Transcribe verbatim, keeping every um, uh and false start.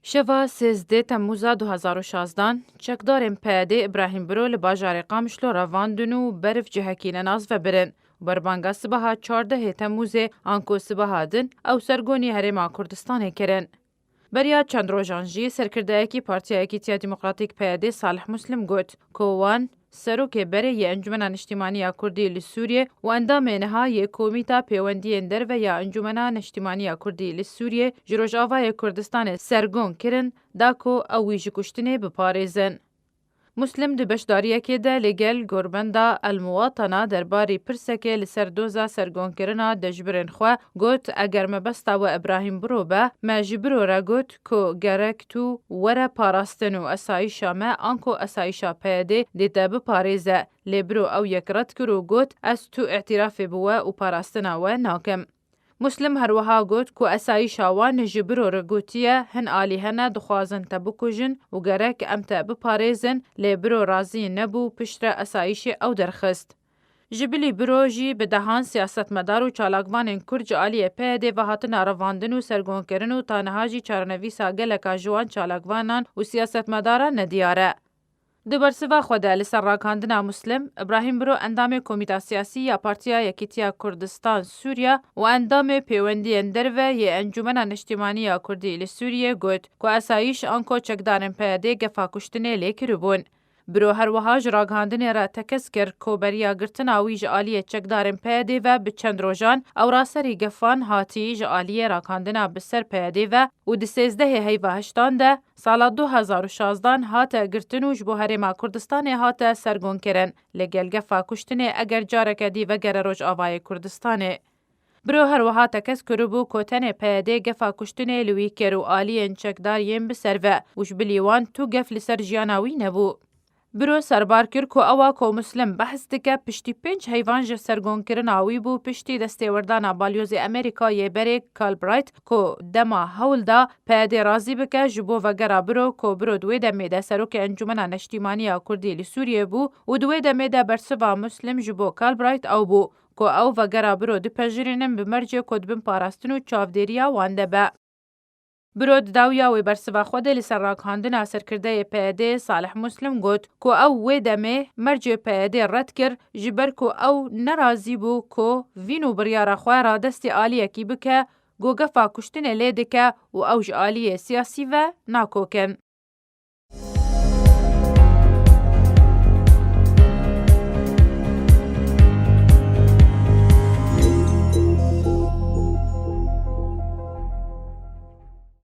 Şeva sêzdeh Temmûza du hezar û şazdan, çekdarên P Y D Îbrahîm Biro li bajarê Qamişlo revandin û beriv cihekî nenas vebirin. Berbanga sibeha çardehê Temmûzê anku sibeha din ew sergonî Herêma Kurdistanê kirin. Beriya çend rojan jî serkirdeyekî Partiya Yekîtiya Demokratîk P Y D Salih Muslim got ku wan serokê berê yê Encumena Niştîmanî ya Kurdî li Sûriyê û endamê niha yê Komîta Pêwendiyên Derve ya Encumena Niştîmanî ya Kurdî li Sûriyê ji Rojavayê Kurdistanê sergon kirin, da ku ew wî ji kuştinê biparêzin. Muslim di beşdariyekê de li gel gorbenda El Muwatana derbarî pirsekê li ser doza sergonkirina dijbirên xwe got, eger mebesta we Îbrahîm Biro be, me ji Biro re got ku gerek tu were parastin û esayîşa me anku esayîşa P Y D dê te biparêze. Lê Biro ew yek red kir û got, ez tu îtirafê bi we û parastina we nakim. Muslim her wiha got ku esayîşa wan ji Biro re gotiye, hin alî hene dixwazin te bikujin û gerek em te biparêzin, lê Biro razî nebû, piştre esayîşê ew derxist. Ji bilî Biro jî bi dehan siyasetmedar û çalakvanên Kurd ji aliyê P Y D ve hatine revandin û sergonkirin û ta niha jî çarenivîsa geleka ji wan çalakvanan û siyasetmedaran nediyar e. Di bersiva xwe de li ser ragihandina Muslim, Îbrahîm Biro endamê Komîta Siyasî ya Partiya Yekîtiya Kurdistan Sûriya û endamê Pêwendiyên Derve yê Encûmena Niştîmanî ya Kurdî li Sûriyê got ku esayîş anko çekdarên P Y D gefa kuştinê lê kiribûn. Biro her wiha ji ragihandinê re tekez kir ku beriya girtina wî ji aliyê çekdarên P Y D ve bi çend rojan ew raserî gefan hatî ji aliyê ragihandina bi ser P Y D ve û di sêzdehê heyva heştan de sala du hezar û şazdan hate girtin û ji bo Herêma Kurdistanê hate sergonkirin. Li gel gefa kuştinê eger careke dî vegere Rojavayê Kurdistanê. Biro her wiha tekez kiribû ku tenê P Y D gefa kuştinê li wî kir û aliyên çekdar yên bi ser ve û ji bilî wan tu gef li ser jiyana wî nebû. Biro serbar kir ku ewa ku Muslim behs dike piştî pênc heyvan ji sergonkirina wî bû piştî destêwerdana balyozê Amerîka yê berê Galbraith ku dema hewl da P Y D razî bike ji bo vegera Biro ku Biro di wê demê de Serokê Encûmena Neştîmanî ya Kurdî li Sûriyê bû û di wê demê de bersiva Muslim ji bo Galbraith ew bû ku ew vegera Biro dipejirînin bi mercê ku di bin parastin û çavdêriya wan de be. Biro di dawiya wê bersiva xwe de li ser ragihandina serkirdeyê P Y D Salih Muslim got ku ew wê demê mercê P Y D red kir, ji ber ku ew nerazî bû ku vîn û biryara xwe radestî aliyekî bike ku gefa kuştinê lê dike û ew ji aliyê siyasî ve nakokin.